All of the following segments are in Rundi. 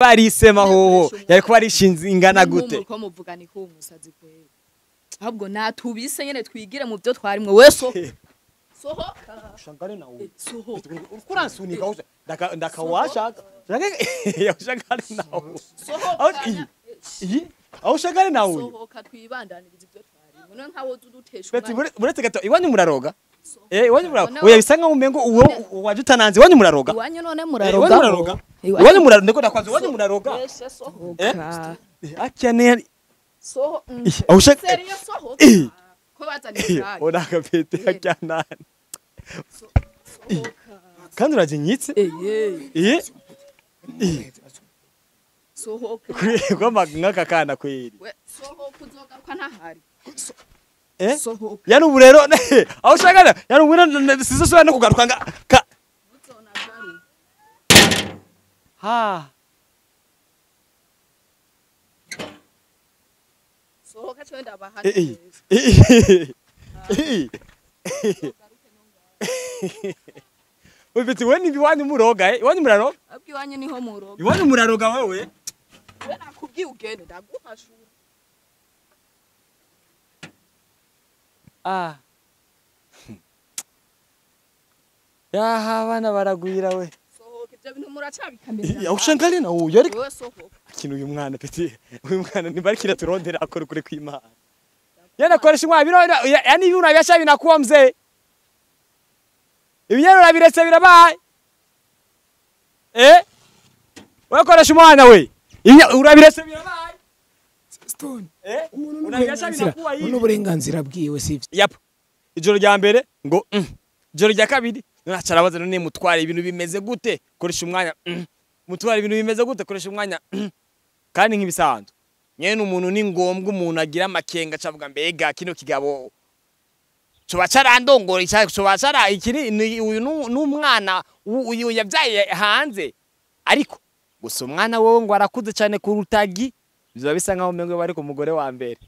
Barisema hoho yari kuba arishinze ingana gute? Ko muvuga ni ko umusazi kweli. Ahubwo natubise nyene twigire mu byo twarimwe we so. Sohoka. Ushangane na uyu. Sohoka. Uransunika usha ndakawasha. Ushangane na uyu. Sohoka. Iyi aho ushangane na uyu. Sohoka twibandaniriza ibyo twarimwe. None nkawo dudutesha. Beti buretse gato iwanyu muraroga. Iwanyu muraroga. Oya bisa nkaho umengo uwo waje utananze iwanyu muraroga. Iwanyu none muraroga. Iwanyu muraroga. Iwanyu muraroga ndiko ndakwanza iwanyu muraroga. Sohoka. Akiyane soho. Aho ushaka. Seriyo sohoka. Ko bazaniye. Ona kapete akyanani. Kandi urajinyitse? Eh. Sohoka. Kwamba nkaka kana kweli. Sohoka uzogaruka ntahari. Eh? Sohoka. Yani ubu rero aho ushaka yani ubu sizosubira no kugaruka nga ka. Ha. Sohoka cyo ndabahana. Ubiti we ni iwanyu muroga iwanyu muraroga? Abwo iwanyu niho muroga. Iwanyu muraroga wewe? We nakubwiye ugende ndaguhashura. Ah. Yaha abana baragwira we. Sohoka ibyo bintu muracabikamera. Ya ushangale na uyu ariko. Wewe sohoka. Kintu uyu mwana peti uyu mwana nibarikira turondera akora kure kw'Imana. Yana koresha umwana biro yani ibi unabiyasha binakuwa mzee. Ibinyero urabiretse birabaye. Eh? Wewe koresha umwana we. Urabiretse birabaye. Stone. Eh? Unabiyasha binakuwa hivi. Uno burenganzira bwiwe sivyo. Yap. Ijoro rya mbere ngo ijoro rya kabiri nacarabaza none mutware ibintu bimeze gute koresha umwanya mutware ibintu bimeze gute koresha umwanya kandi nk'ibisanzwe. Nyene umuntu ni ngombwa umuntu agira amakenga cavuga mbega kino kigabo coba carandongora coba cara ikiri uyu n'umwana uyu yavyaye hanze ariko gusa umwana wowe ngo arakuze cyane ku rutagi bizoba bisa nkaho umengo bari ku mugore wa mbere.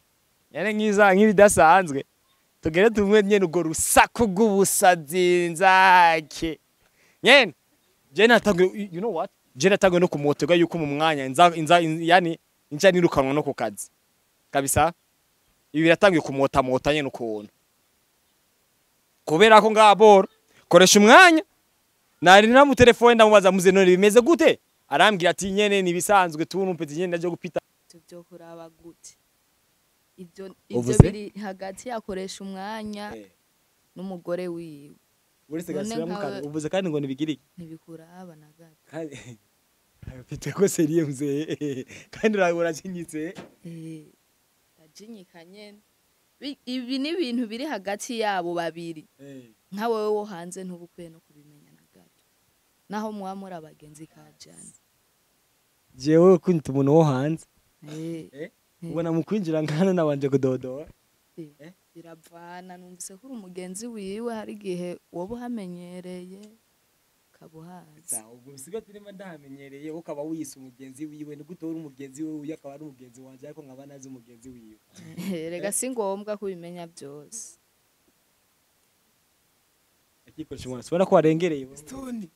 Nyene nkiza nk'ibidasanzwe tugere tumwe nyene ugo rusaku rw'ubusazi nzake. Nyene je natangiye you know what je natangiye no kumotega yuko mu mwanya inza yani inja nirukanwa no ku kazi kabisa ibi biratangiye kumota mota nyene ukuntu kubera ko ngaboro koresha umwanya nari na telefone ndamubaza muze none bimeze gute arambwira ati nyene nibisanzwe tuntu nyene naje gupita ibyo kuraba gute ibyo biri hagati yakoresha umwanya n'umugore wiwe uretse gasubira mu uvuze kandi ngo nibigirike nibikuraba na gato Pite ko seriye mzee kandi urajinyitse ndajinyika nyene ibi ni ibintu biri hagati yabo babiri nka wewe wo hanze ntubukwiye no kubimenya na gato naho muba muri abagenzi kajana jewe kwinta umuntu wo hanze ubona mu kwinjira ngana nabanje kudodora biravana numvise ko uri umugenzi wiwe hari igihe woba uhamenyereye kabuhaza ubwo bisigaye turimo ndahamenyereye ukaba wiyise umugenzi wiwe ni gute uri umugenzi wiwe uyu akaba ari umugenzi wanje ariko nkaba nazi umugenzi wiwe rega si ngombwa kubimenya byose akikoresha umwana sibona ko warengereye Stone.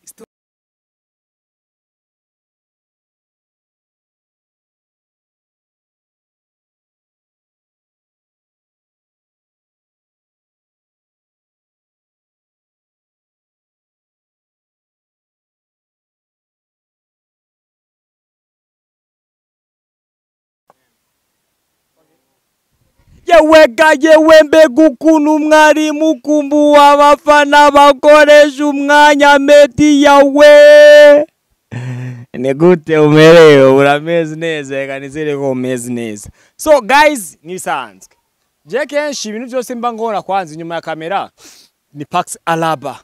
Yewega yewe mbega ukuntu mwari mukumbuwe abafana bakoresha umwanya media we ni gute umerewe urameze neza reka nizere ko umeze neza. So guys nibisanzwe je kenshi ibintu byose mba ngora kwanza inyuma ya kamera ni Pax Alaba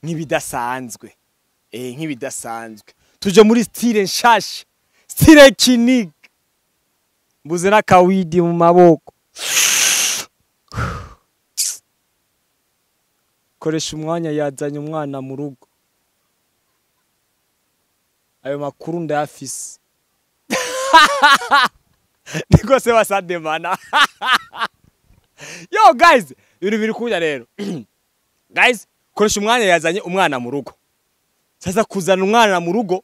nk'ibidasanzwe nk'ibidasanzwe tuje muri style nshasha style kinig mbuze n'akawidi mu maboko. Koresha umwanya yazanye umwana mu rugo ayo makuru ndayafise niko se wasademana. Yo guys ibintu biri kuja rero guys koresha umwanya yazanye umwana mu rugo. Sasa kuzana umwana mu rugo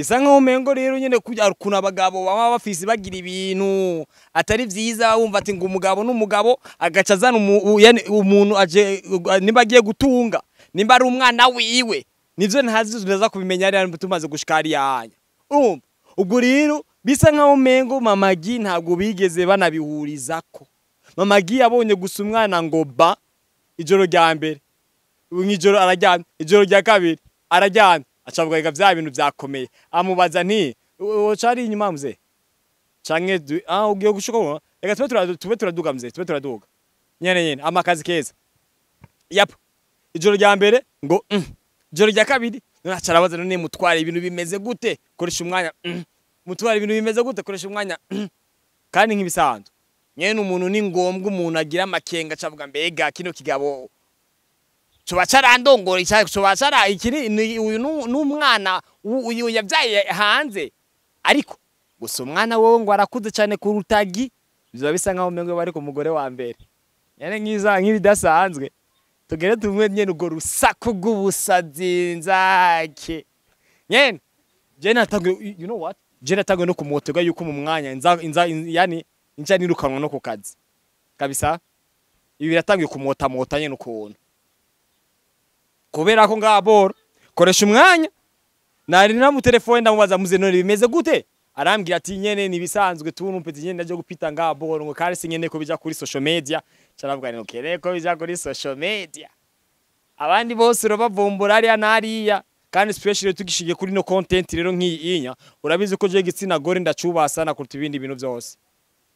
Bisa nkaho umengo rero nyene kujya ukuntu abagabo baba bafise bagira ibintu atari vyiza, wumva ati ngo umugabo n'umugabo agaca azana yani umuntu aje, nimba agiye gutunga, nimba ari umwana wiwe, nivyo ntazi, tuza kubimenya ari tumaze gushika hariya. Urumva ubwo rero bisa nkaho umengo Mama Gi ntabwo bigeze banabihurizako. Mama Gi yabonye gusa umwana ngo ba ijoro rya mbere, mw'ijoro araryamye, ijoro rya kabiri araryamye, acavuga reka vya bintu vyakomeye. Amubaza nti cari inyuma mzee canke ugiye gushuka ubu? Reka tube turaduga mzee, tube turaduga nyene nyene amakazi keza. Yap, ijoro rya mbere ngo ijoro rya kabiri none aca arabaza: none mutware, ibintu bimeze gute? Koresha umwanya. Mutware, ibintu bimeze gute? Koresha umwanya. Kandi nk'ibisanzwe nyene umuntu ni ngombwa umuntu agira amakenga, acavuga: mbega kino kigabo coba carandongora, coba cara iki uyu n'umwana uyu yavyaye hanze? Ariko gusa umwana wewe ngo arakuze cyane kuruta Gi. Biba bisa nkaho umengo bari ku mugore wa mbere nyene, nkiza nk'ibidasanzwe. Tugere tumwe nyene urwo rusaku rw'ubusazi nzake nyene. Je natanguye, you know what, je natanguye no kumotega yuko mu mwanya nza yani nca nirukanwa no ku kazi kabisa. Ibi biratanguye kumota mota nyene ukuntu, kubera ko ngaboro koresha umwanya nari namutelefone ndamubaza: muze, none bimeze gute? Arambwira ati nyene nibisanzwe tu, numpeti nyene naje gupita ngaboro ngo kandi sinyene ko bija kuri social media. Caravuga ni okay ko bija kuri social media, abandi bose urabavumbura hariya n'hariya, kandi especially tugishigiye kuri no content rero nk'iyi inya. Urabizi ko je igitsina gore ndacubaha sana kuruta ibindi bintu byose.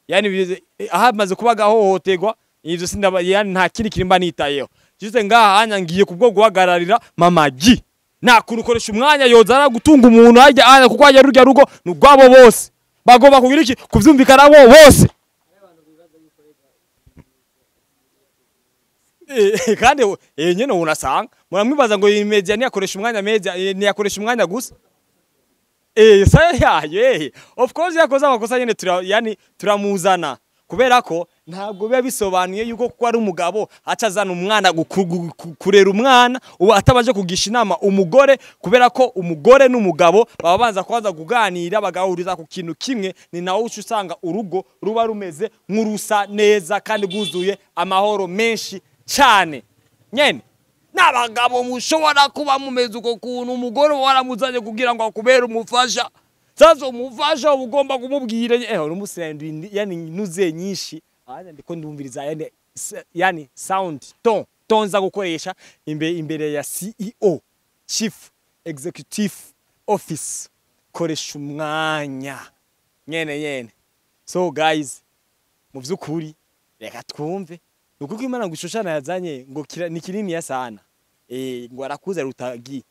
Yani ahamaze kuba gahohoterwa ivyo sindaba, yani nta kindi kintu mba nitayeho. Juste ngaha anya ngiye kubwo guhagararira Mama G. Nta kuntu ukoresha umwanya yoza gutunga umuntu hajya anya, kuko hajya rurya rugo ni urwabo bose, bagomba kugira iki, kuvyumvikana bo bose. Kandi nyene unasanga muramwibaza ngo iyi media niyakoresha umwanya, media niyakoresha umwanya gusa. Saya yayo, of course yakoze amakosa nyene yani turamuzana, kubera ko ntabwo biba bisobanuye yuko kuko ari umugabo aca azana umwana kurera umwana ubu atabaje kugisha inama umugore, kubera ko umugore n'umugabo baba banza kubanza kuganira bagahuriza ku kintu kimwe. Ni nawe uca usanga urugo ruba rumeze nk'urusa neza kandi rwuzuye amahoro menshi cyane. Nyene n'abagabo mushobora kuba mumeze uko kuntu, umugore waramuzanye kugira ngo akubere umufasha. Sasa umufasha uba ugomba kumubwira umusendo, yani nuze nyinshi aya ndiko ndumviriza, yani yani sound ton ton za gukoresha imbere ya CEO, Chief Executive Office, koresha umwanya nyene nyene. So guys, mu vy'ukuri reka twumve nuko Imana ngo ishushana yazanye ngo ni kinini ya sana, ngo arakuze rutagi,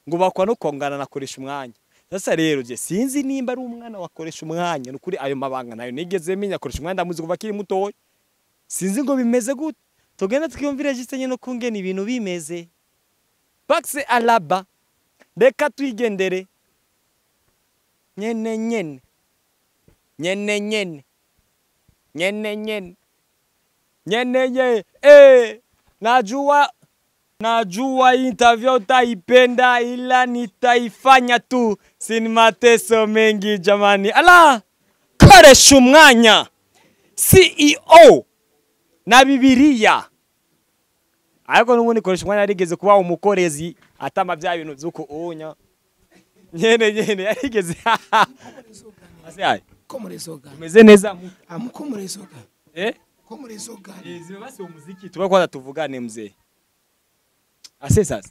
ngo bakwa no kongana nakoresha umwanya. Sasa rero je sinzi nimba ari umwana wakoresha umwanya, nukuri ayo mabanga nayo nigeze menya. Akoresha umwanya ndamuzi kuva akiri mutoya, sinzi ngo bimeze gute. Tugenda twiyumvire juste nyene kungena ibintu bimeze. Pax alaba, reka twigendere nyene nyene nyene nyene nyene nyene nyene nye. Najua najua interview utaipenda, ila nitaifanya tu, sina mateso mengi jamani. Ala, koresha umwanya CEO na Bibiliya. Ariko n'ubundi koresha umwanya yarigeze kuba umukorezi atama bya bintu vy'uko unya nyene nyene yarigeze Ase ai Ko murezoga. Umeze neza? Amuko murezoga. Eh. Ko murezoga. Zibe basi umuziki, tuba kwanza tuvugane mzee. Ase sasa.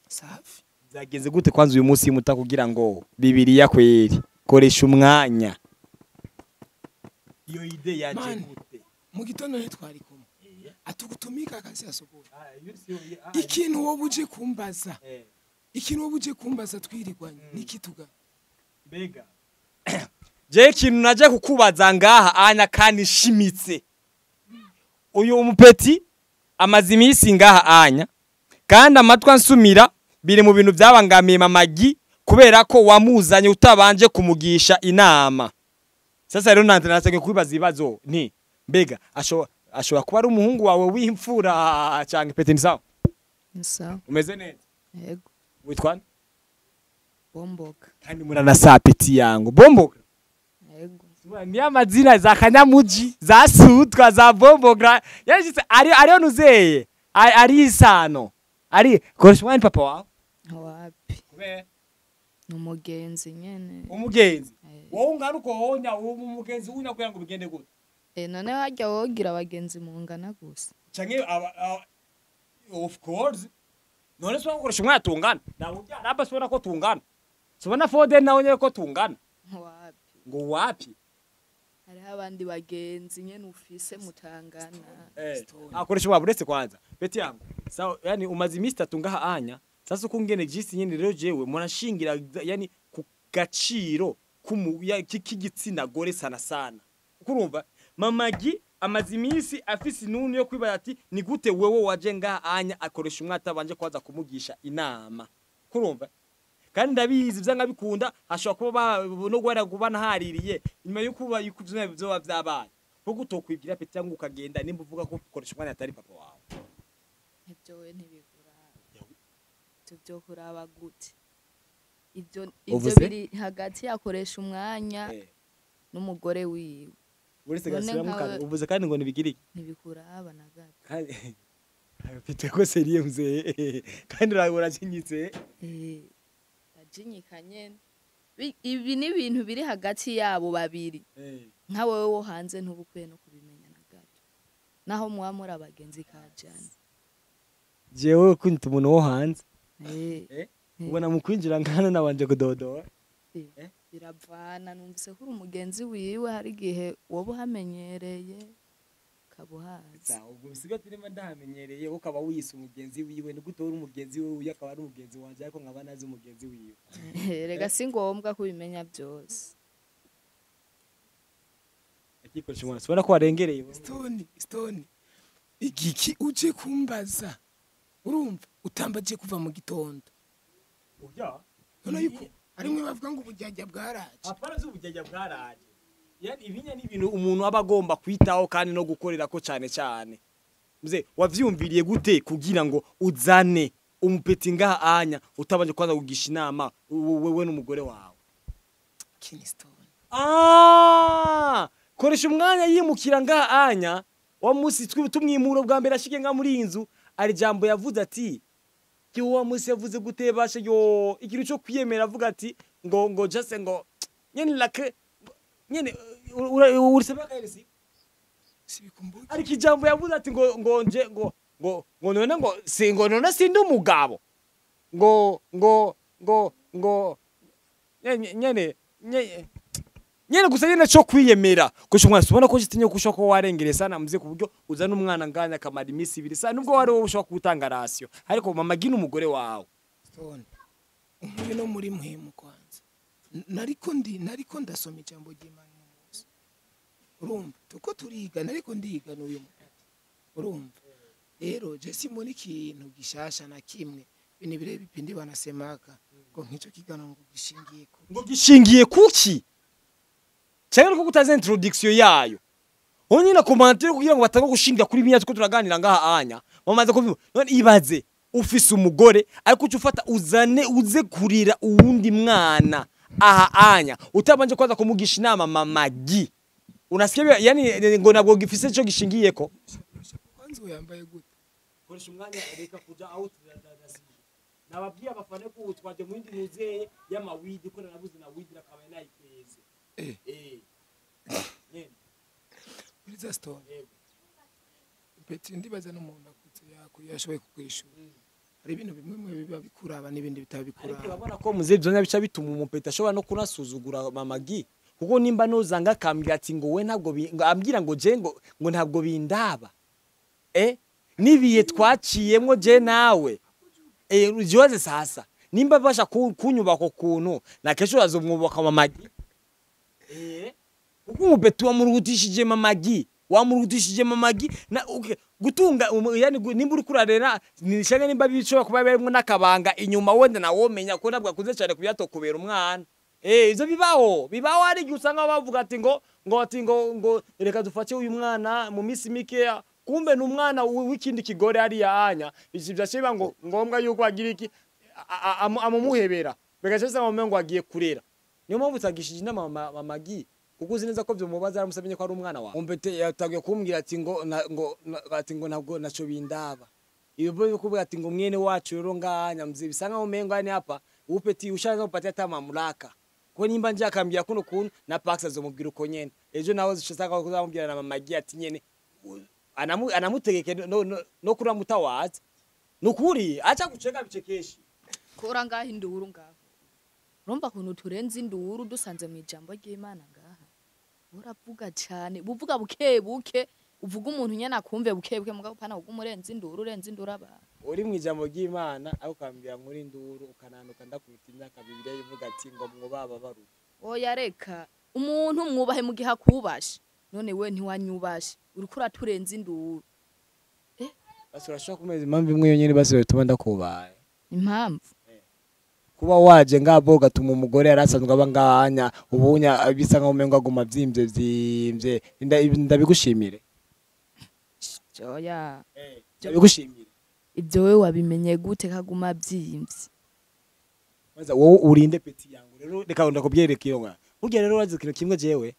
Safi. Byagenze gute kwanza uyu munsi muta kugira ngo Bibiliya kweri koresha umwanya, iyo idée yaje Man. gute? Mu gitondo ntitwari kumwe. Atugutumika akazi asubuhi. Ikintu wowe uje kumbaza. Ikintu wowe uje kumbaza twirirwanye nikituga. Mbega je ikintu naje kukubaza ngaha anya kandi shimitse, uyu umupeti amaze iminsi ngaha anya kandi amatwi ansumira biri mu bintu byabangamiye Mama Gi, kubera ko wamuzanye utabanje kumugisha inama. Sasa rero nante nasabwe kubibaza ibibazo nti mbega ashobora kuba ari umuhungu wawe w'imfura cyangwa? Peti, ni sawa? Ni sawa. Umeze neza? Yego. Witwa nde? Bomboka. Kandi muranasa petit yangu Bomboka. Yego. Ni amazina za kanyamuji za sutwa za Bomboka yashitse ari ariyo nuzeye ari isano ari koresha umwanya papa wawe. Wapi? Kubera Ni umugenzi nyene. Umugenzi. Eh. Wowe ungana uko wonya umugenzi unya kugira ngo bigende gute? None harya wogira abagenzi mungana gusa? Canke of course none se wakoresha umwanya tungana nawe raba sibona ko tungana, sibona Foden nawe nyene ko tungana. Wapi? Ngo wapi? Hariho abandi bagenzi nyene ufise mutangana. Akoresha umwanya uretse kwanza petit yangu sawa, yani umaze iminsi 3 ngaha anya sasa ukungene jisi nyene rero jewe murashingira yani ku gaciro k'igitsina gore sana sana. Kurumva Mamagi amaze iminsi afise inunu yo kwibaza ati ni gute wewe waje ngaha anya akoresha umwata abanje kwaza kumugisha inama. Kurumva kandi ndabizi vyanga bikunda hashobora kuba no gwara kuba nahaririye nyuma yo kuba yuko vyoba vyabaye kuko utokwibwira petit yangu ukagenda nimba uvuga ko ukoresha umwanya atari papa wawe. Ivyo we ntibikuraba. Ivyo vyo kuraba gute? Ivyo biri hagati yakoresha umwanya n'umugore wiwe. Uretse gasubira mukandi uvuze kandi ngo nibigirike. Ntibikuraba na gato. Kandi mfite ko seriye mzee kandi urajinyitse. Ndajinyika nyene. Ibi ni ibintu biri hagati yabo babiri. Nka wewe wo hanze ntubukwiye no kubimenya na gato. Naho muba muri abagenzi kajana. Jewe kwinta umuntu wo hanze. Ubona mu kwinjira ngana nabanje kudodora. Biravana numvise ko uri umugenzi wiwe hari igihe woba uhamenyereye kabuhaza. Ubwo bisigaye nimba ndahamenyereye ukaba wiyise umugenzi wiwe ni gute uri umugenzi wiwe uyu akaba ari umugenzi wanje ariko nkaba nazi umugenzi wiwe. Rega si ngombwa kubimenya byose. Akikoresha umwana sibona ko warengereye. Stone igiki uje kumbaza urumva utambaje kuva mu gitondo. Oya none yuko arimwe bavuga ngo ubujyajya bwaraje. Apana z'ubujyajya bwaraje. Yani ibinya ni ibintu umuntu aba agomba kwitaho kandi no gukorera ko cyane cyane. Mzee wavyumviriye gute kugira ngo uzane umupeti ngaha anya utabanje kwanza kugisha inama wewe n'umugore wawe? Kingston. Koresha umwanya yimukira ngaha anya wa musi tumwimuro bwa mbere ashike nga muri inzu ari jambo yavuze ati ki wa musi yavuze gute bashe yo ikintu cyo kwiyemera avuga ati ngo ngo just ngo nyene like nyene urisema kairisi sibikumbuka ariko ijambo yavuze ati ngo ngo nje ngo ngo ngo none ngo si ngo none sindi umugabo ngo ngo ngo ngo nyene nyene gusa nyene cyo kwiyemera kusha umwana ubona ko jitinye kusha ko warengere sana mze ku buryo uzana umwana nganya kamara iminsi ibiri sana nubwo wari wowe ushobora gutanga ration ariko mama gina umugore wawe. Stone nkuri no muri muhemu kwanza nariko ndasoma ijambo ry'Imana umunsi urumva tuko turiga nariko ndiga n'uyu mupati urumva rero je simbona ikintu gishasha na kimwe ibintu bire bipindi banasemaka ngo nk'ico kigano ngo gishingiye ku ngo gishingiye kuki cyangwa ko kutaza introduction yayo onye na commentaire kugira ngo batange gushingira kuri binya tuko turaganira ngaha anya bamaze kuvuga none ibaze ufise umugore ariko ucufata uzane uze kurira uwundi mwana aha anya utabanje kwanza kumugisha inama mamagi unasikia yani ngo nabwo gifise cyo gishingiyeko kwanza uyambaye gute koresha umwanya reka kuja out nababwiye abafane ko twaje mu yindi muzeye y'amawidi ko narabuze na widi nakabaye nayikweze nyene uriza stone Petri ndibaza n'umuntu akutse yako yashoboye kukwishura hari ibintu bimwe mwe biba bikuraba n'ibindi bitabikuraba ariko urabona ko muze byo bica bituma umupeta ashobora no kunasuzugura mamagi kuko nimba nozanga akambwira ati ngo we ntabwo ambwira ngo je ngo ntabwo bindaba nibiye twaciyemwo je nawe ujiwaze sasa nimba basha kunyubako kuntu na kesho azomwubaka mamagi kuko umupeta wamurutishije mamagi wamurutishije mamagi na okay gutunga yani nimba uri kurarera nishanga nimba bishobora kuba barimo nakabanga inyuma wenda na womenya ko nabwo akuze cyane kuyatokubera umwana ivyo bibaho ari igihe usanga bavuga ati ngo ngo ati ngo ngo reka dufate uyu mwana mu minsi mikeya kumbe ni umwana w'ikindi kigore ari yanya ivyo byashiba ngo ngombwa yuko agira iki amumuhebera Bigaca bisa nkaho umengo agiye kurera. Niyo mpamvu utagishije inama mama Gi, kuko uzi neza ko vyomubaza aramusabye ko ari umwana wawe. Umpete yatangiye kumbwira ati ngo ati ngo ntabwo naco bindaba. Ibyo byo kuvuga ati ngo mwene wacu rero nganya mzee bisa nkaho umengo yani hapa upeti ushaanza kupatia hata mamlaka. Kwa nimba nje akambia kuno kuntu na Pax azomubwira uko nyene. Ejo nawe zishaka kuzamubwira na mama Gi ati nyene anamutegeke no kuramutawaza. Nukuri acha kucheka bichekeshi. Kora ngaho induru ngaho. Urumva kuntu turenze induru dusanze mu ijambo ry'Imana ngaha. Uravuga cyane, buvuga buke buke, uvuga umuntu nyene akumve buke buke mugabo pana ugumurenze induru, urenze induru abantu. Uri mu ijambo ry'Imana aho ukambira muri induru ukananuka ndakubita imyaka Bibiliya ivuga ati ngo mwubaba baru. Oya reka, umuntu mwubahe mu gihe akubashe. None we ntiwanyubashe, uriko uraturenza induru. Basi urashobora kumeza impamvu imwe yonyene basi bituma ndakubaye. Impamvu kuba waje ngabo gatuma umugore yarasanzwe aba nganya ubunya bisa nkaho umengo aguma vyimvye vyimvye ndabigushimire. Oya ndabigushimire. Ibyo wewe wabimenye gute kaguma vyimvye? Maze wowe urinde peti yangu rero reka ndakubwereka iyo nka. Burya rero wazi ikintu kimwe jewe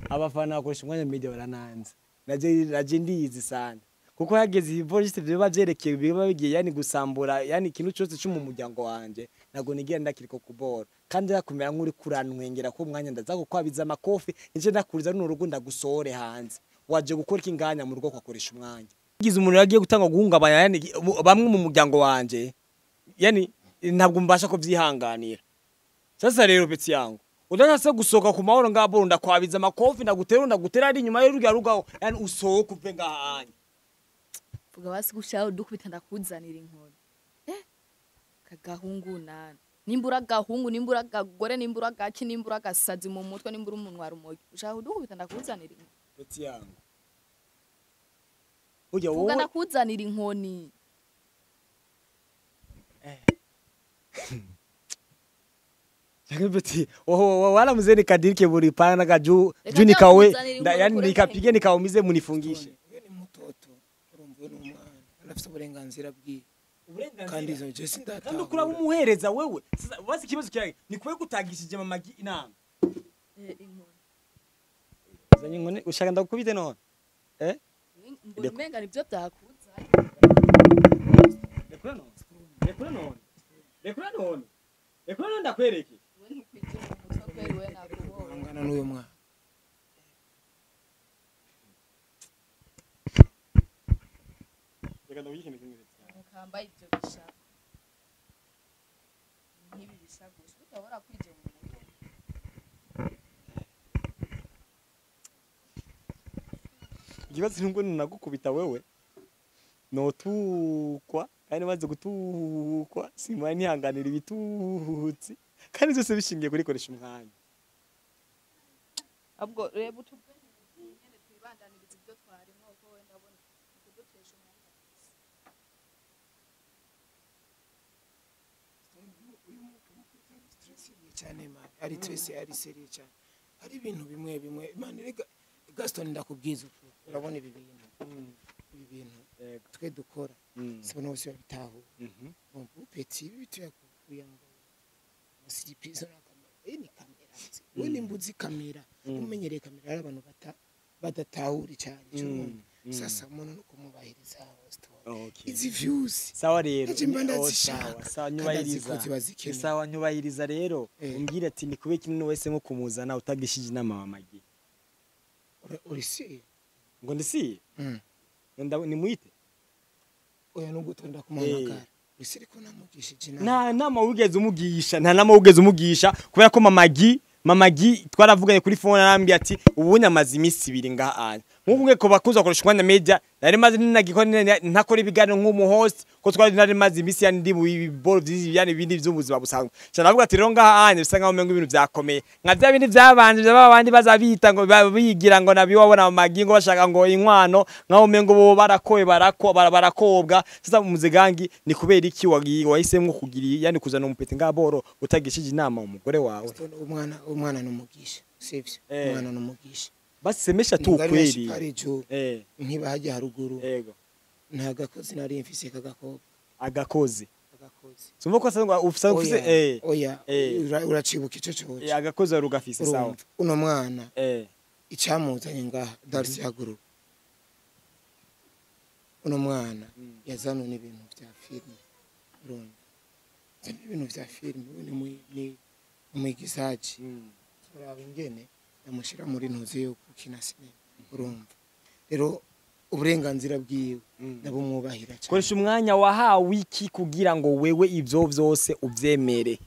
abafana bakoresha umwanya media barananze. Naje ndiyizi sana. Kuko yageze ivoice biba byerekeye biba bigiye yani gusambura yani ikintu cyose cyo mu muryango wanje nago nigira ndakiriko kubora kandi yakumera nkuri kuranwengera ko umwanya ndaza gukwabiza amakofi nje ndakuriza runo rugo ndagusore hanze waje gukora ikinganya mu rugo kwakoresha umwanya gize umuntu yagiye gutanga guhungabanya yani bamwe mu muryango wanje yani ntabwo mbasha ko byihanganira. Sasa rero peti yangu udanase gusoka ku mahoro ngabo ndakwabiza amakofi ndagutera ndagutera ari inyuma y'urugya rugaho yani usohoka uve ngahanye. Vuga basi gushaho dukubita ndakuzanira inkoni. Kagahungu nana. Nimbura gahungu, nimbura gagore, nimbura gaki, nimbura gasazi mu mutwe, nimbura umunwa rumogi. Ushaho dukubita ndakuzanira inkoni. Peti yangu. Burya wowe vuga ndakuzanira inkoni. Peti, oho wala mzee nikadirike buri pana kaju juu nikawe yani nikapige nikaumize munifungishe. Arafite uburenganzira bwiwe kandi izo je sindata kandi ukura umuhereza wewe. Sasa basi kibazo cyawe ni kwe gutagishije mama Gi inama. Inkoni zanye inkoni ushaka ndakubite none mbona umenga nibyo byakuza. Rekura none rekura none rekura none rekura none ndakwereke we ntukwije umutwe kweri we nakubonye ngana n'uyo mwana. Mukamba ibyo bisha nkibi bisha gusa utabora kwije mu mutwe. Ikibazo nubwo nagukubita wewe notukwa kandi maze gutukwa simba nihanganira ibitutsi kandi byose bishingiye kuri koresha umwanya. Ahubwo reba utubwenge nyene twibandaniriza ibyo twarimo ko wenda abona kudutesha umwanya. Cyane man ari twese ari seriye cyane hari ibintu bimwe bimwe man rega Gaston ndakubwiza urabona ibi bintu ibi bintu twe dukora sibona bose babitaho upeti bituya kuyanga musiripizo na kamera ni kamera we nimbuzi kamera umenyereye kamera ari abantu badatahura cyane cyumva. Sasa umuntu no kumubahiriza Okay. Izi views. Sawa rero. Sawa nyubahiriza. Sawa nyubahiriza rero. Umbwira ati ni kubeka kintu wese nko kumuzana utagishije inama mama Gi. Uri si? Ngo ndi si? Ni muite. Oya nugutonda kumuhamagara. Uri si ko namugishije inama. Nta nama wigeze umugisha, nta nama wigeze umugisha kubera ko mama Gi twaravuganye kuri phone arambwiye ati ubu nyamaze iminsi ibiri ngaha. Nkuko ko bakuza bakoresha umwanya media nari maze ninagikora ntakora ibiganiro nk'umu host ko twari nari maze iminsi yani ndi mu biboro by'izi yani bindi by'ubuzima busanzwe. Cyane navuga ati rero ngaha anye bisa nkaho umengo ibintu byakomeye nka bya bindi byabanje by'abandi bazabita ngo bigira ngo nabiwabona mama Gi ngo bashaka ngo inkwano nkaho umengo bo barakoye barakobwa. Sasa muzigangi ni kubera iki wahisemwo kugira yani kuzana umupeti ngaboro utagishije inama umugore wawe? Umwana numugisha sivyo? Umwana numugisha basi semesha tu kweli. Nkiba hajya haruguru. Yego. Nta gakozi nari mfise kagakobwa. Agakozi. Agakozi. Sumva ko asanga ufise Oya, uracibuka ico cose. Agakozi wari ugafise sawa. Uno mwana icamuzanye ngaha Darcy haguruka. Uno mwana yazanwe n'ibintu vya filime. Urumva? Ibintu vya filime ni umwigizaji. Turaba ingene namushira muri ntuzi yo gukina sinema. Urumva? Rero uburenganzira bwiwe ndabumwubahira cyane. Koresha umwanya wahawe iki kugira ngo wewe ivyo vyose uvyemere,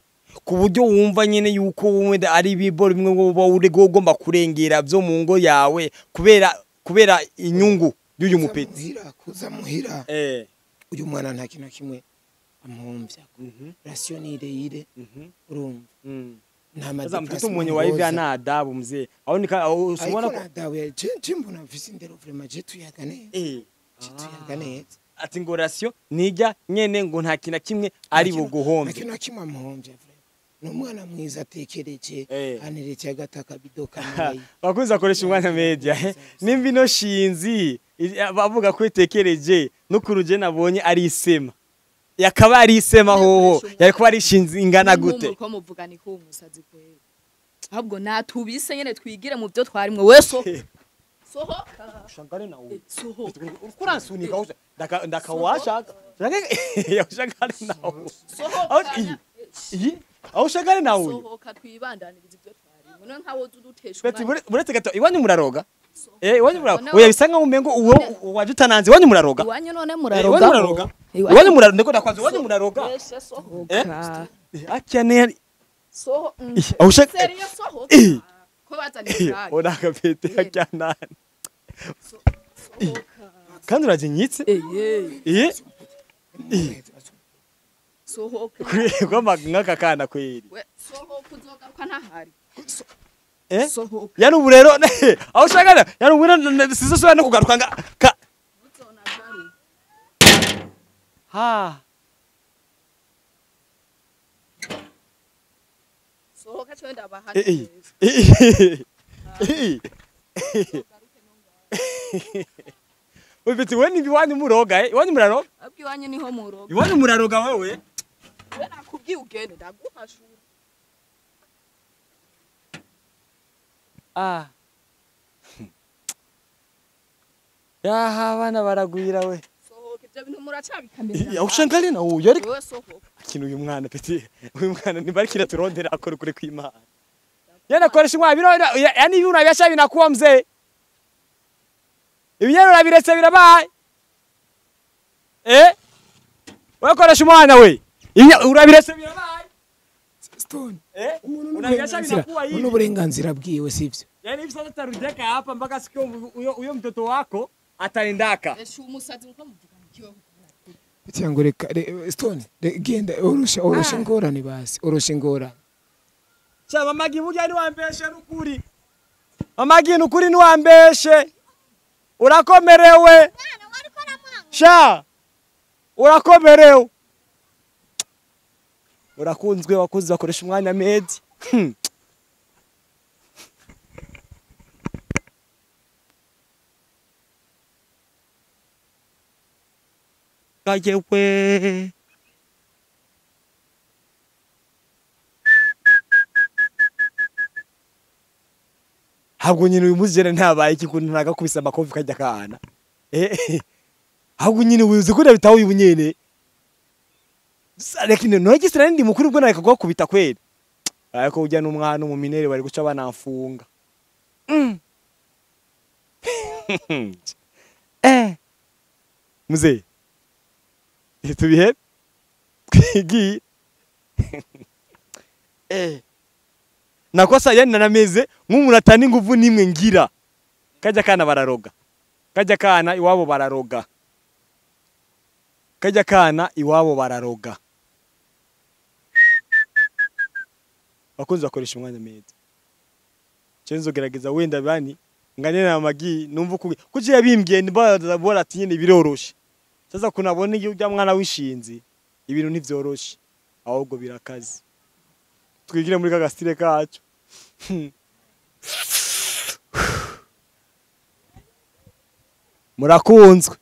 ku buryo wumva nyene yuko wenda ari ibiboro bimwe woba ugomba kurengera vyo mu ngo yawe kubera inyungu y'uyu mupeti. Kuza muhira uyu mwana nta kintu kimwe amuhomvya. Ration ire urumva. Sasa mtoto mwenye wa ana adabu mzee. Au ni usumona ko adabu ya je mbona mfise indero vraiment je tuyaga neza. Tuyaga neza. Ati ngo ration nijya nyene ngo nta kintu kimwe ari buguhombe. Nta kintu kimwe amuhomvya vraiment. Ni umwana mwiza atekereje aneretse agataka bidoka nayi. Bakunze akoresha umwana media. Nimba ino shinzi bavuga ko itekereje no kuruje nabonye ari isema. Yakaba ari isema hoho yari kuba ari shinzi ingana gute. Nkuko muvuga ni ko umusazi kwera. Ahubwo natubise nyene twigire mu byo twarimwe we so. Sohoka. Ushangane na uyu. Sohoka. Ukuransunika usha ndakawasha. Ushangane na uyu. Sohoka. Aho ushangane na uyu. Sohoka twibandaniriza ibyo twarimwe. None nkawo dudutesha. Beti buretse gato iwanyu muraroga. Iwanyu muraroga. Oya bisanga umengo uwo waje utananze iwanyu muraroga. Iwanyu none muraroga. Iwanyu muraroga ndiko ndakwanza iwanyu muraroga. Sohoka. Akane soho. Aho ushaka. Seriyo sohoka. Ko bazanye ibyago. Ona kapete akyanana. Sohoka. Kandi urajinyitse? Sohoka. Kwama nk'aka kana kweri. We sohoka uzogaruka ntahari. Sohoka. Yani ubu rero aho ushaka yani ubu sizosubira no kugaruka nga ka ha. Sohoka cyo ndabahana. Ubiti we ni iwanyu muroga iwanyu muraroga? Abwi iwanyu niho muroga. Iwanyu muraroga wewe? We nakubwiye ugende ndaguhashura. Ah. Yaha abana baragwira we. Sohoka ibyo bintu muracabikamera. Ushangale na uyu ariko. Wewe sohoka. Kintu uyu mwana peti uyu mwana nibarikira turondera akora kure kw'Imana. Yana koresha umwa biro yani ibi unabiyasha binakuwa mzee. Ibinyero urabiretse birabaye. Wewe koresha umwana we. Urabiretse birabaye. Stone. Unabiyasha binakuwa hivi. Uno burenganzira bwiwe sivyo? Yani hivi sasa tarudeka hapa mpaka siku huyo mtoto wako atalindaka. Eshu umusazi nko muvuga mukiwe. Cyangwa reka Stone genda orosha ingorane basi orosha ingorane. Cha mamagi burya ni wambeshe nukuri. Mamagi nukuri ni wambeshe. Urakomerewe. Sha. Urakomerewe. Urakunzwe wakuzi bakoresha umwanya medi. Kayewe. Ahubwo nyine uyu muzere ntabaye iki kuntu nagakubisa amakofi kajya kana. Ahubwo nyine uzi ko ndabitaho uyu nyene. Lakini nogisira ndi mukuru bwo nareka gukubita kweli. Ariko ujya n'umwana umuminere bari guca banamfunga. Muze. Tubihe twigi. Nakosa yani nanameze nk'umuntu atani inguvu nimwe ngira. Kajya kana bararoga. Kajya kana iwabo bararoga. Kajya kana iwabo bararoga. Bakunze bakoresha umwanya meza. Cyenzo gerageza wenda bani ngane na magi numva kuki yabimbwiye ndabora ati nyine biroroshe. Sasa kunabona iyo ujya mwana w'ishinzi ibintu ntivyoroshe ahubwo birakaze. Twigire muri kagastire kacu. Murakunzwe.